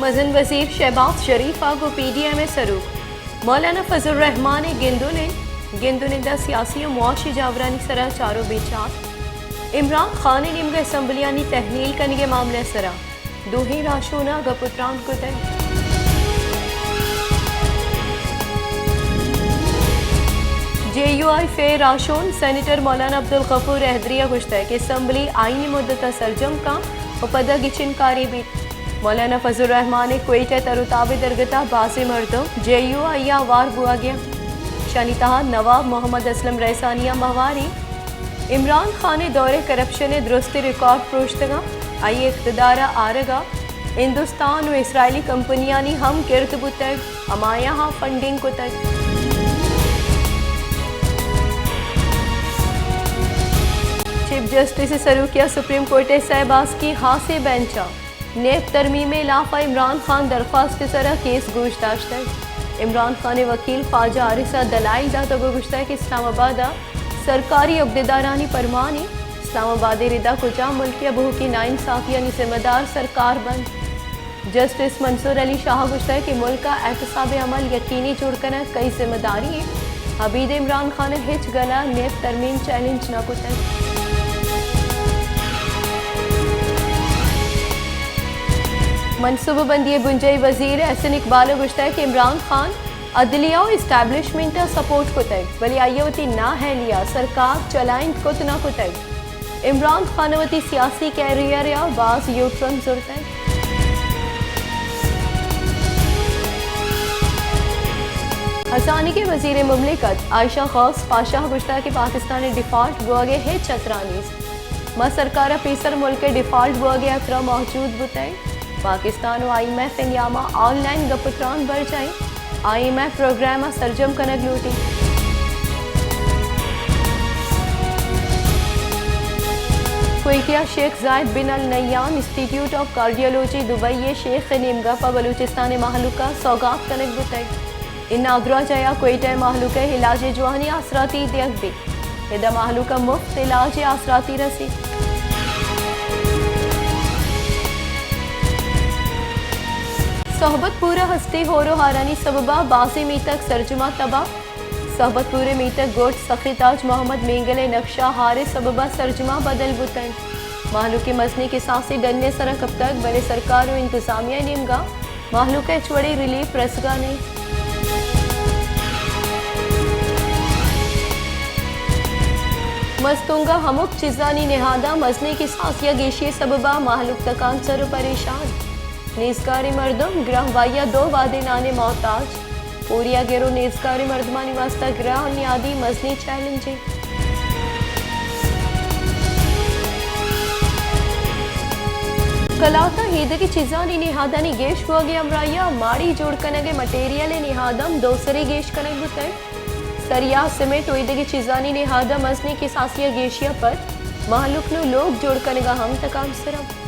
مزن وزیر شہباز شریف ء گوں پی ڈی ایم ء سروک مولانا فضل الرحمان ء گندن انت، گندن انت ء سیاسی ء معاشی جاورانی سرا چار و بیچار۔ عمران خان ء نیمگ ء اسمبلیانی تحلیل کنگ ء معاملہ ء سرا دوہیں راہشوناں گپ و تران کتگ۔ جے یو آئی ء راہشون سینیٹر مولانا عبدالغفور حیدری ء گوشتگ کہ اسمبلی آئینی مدت ء سرجم کن و پدا گچین کاری بیت۔ مولانا فضل الرحمان ء کوئٹہ ء تر و تاب ء درگت ء بازیں مردم جے یو آئی ء ہوار بوہگ ء انت۔ اشانی تہا نواب محمد اسلم رئیسانی ہم ہوار انت۔ عمران خان ء دور ء کرپشن ء درستیں ریکارڈ پروشتگ انت۔ آئی ء اقتدار ء آرگ ء ہندوستان و اسرائیلی کمپنیانی ہم کرد بوتگ، ہمایاں ہم فنڈنگ کتگ۔ چیف جسٹس ء سروکی ء سپریم کورٹ ء سئے باسکی ہاسیں بینچ ء نیب ترمیم ء ہلاف ء عمران خان درخواست ء سرا کیس گوش داشتگ۔ عمران خان ء وکیل خواجہ حارث ء دلائل داتگ ء گوشتگ کہ اسلام آباد ء سرکاری عہدیدارانی پرمانی اسلام آباد ء ردا کجام ملکے ء بہوکی ناانصافیانی ذمہ دار سرکار بنت۔ جسٹس منصور علی شاہ ء گوشتگ کہ ملک ء احتساب عمل یقینی جوڑ کنگ کئی ذمہ داری انت۔ ابید عمران خان ء ہچ گل ء نیب ترمیم چیلنج نہ کتگ۔ منصوبہ بندی ء بنجاہی وزیر احسن اقبال ء گوشتگ کہ عمران خان عدلیہ و اسٹیبلشمنٹ ء سپورٹ کتگ، بلے آئی ء وتی نااہلی ء سرکار چلائینت کت نہ کتگ۔ عمران خان ء وتی سیاسی کیریئر ء باز یوٹرن زرتگ۔ ہزانگ ء وزیر مملکت عائشہ غوث پاشا ء گوشتگ کہ پاکستان ء ڈیفالٹ بوگ ء ہچ خطرہ نیست۔ ما سرکار ء پیسر ملک ء ڈیفالٹ بوگ ء خطرہ موجود بوتگ۔ پاکستان و آئی ایم ایف ء نیاما آن لائن گپ و تران برجاہ انت۔ آئی ایم ایف پروگرام ء سرجم کنگ لوٹیت۔ کوئٹہ ء شیخ زاید بن ال نہیان انسٹیٹیوٹ آف کارڈیالوجی دبئی ء شیخ ء نیمگا پہ بلوچستان ء مہلوک ء سوگات کنگ بوتگ۔ اے نادراہ جاہ ء کوئٹہ ء مہلوک ء علاج ء جوانیں آسراتی دیگ بیت۔ ادا مہلوک ء مفت علاج ء آسراتی رسیت۔ صحبت پور ء ہستیں ہور و ہارانی سبب ء بازیں میتگ سرجم ء تباہ۔ صحبت پور ء میتگ گڈ سخی تاج محمد مینگل ء نقشہ ہار ء سبب ء سرجم ء بدل بوتنت۔ مہلوک ء مزنیں کساسے ڈن ء سرا کپتگ، بلے سرکار و انتظامیہ ء نیمگا مہلوک ء ہچ وڑیں ریلیف رسگا نہ انت۔ مستونگ ء ہمک چیزانی نہاداں مزنیں کساسی ء گیشی ء سبب ء مہلوک تکانسر و پریشان۔ نیزگاریں مردم گرانبہائی ء دو وہدے نان ء محتاج۔ پوریا گر و نیزگاریں مردمانی واستہ گران نیادی مزنیں چیلنجے۔ کلات ء ایدگہ چیزانی نہادانی گیش بوگ ء ہمراہی ء ماڑی جوڑ کنگ ء مٹیریل ء نہاد ہم دوسرے گیش کنگ بوتگ۔ سریا، سمنٹ و ایدگہ چیزانی نہاد ء مزنیں کساسی ء گیشی ء پد مہلوک نوں لوگ جوڑ کنگ ء ہم تکانسر انت۔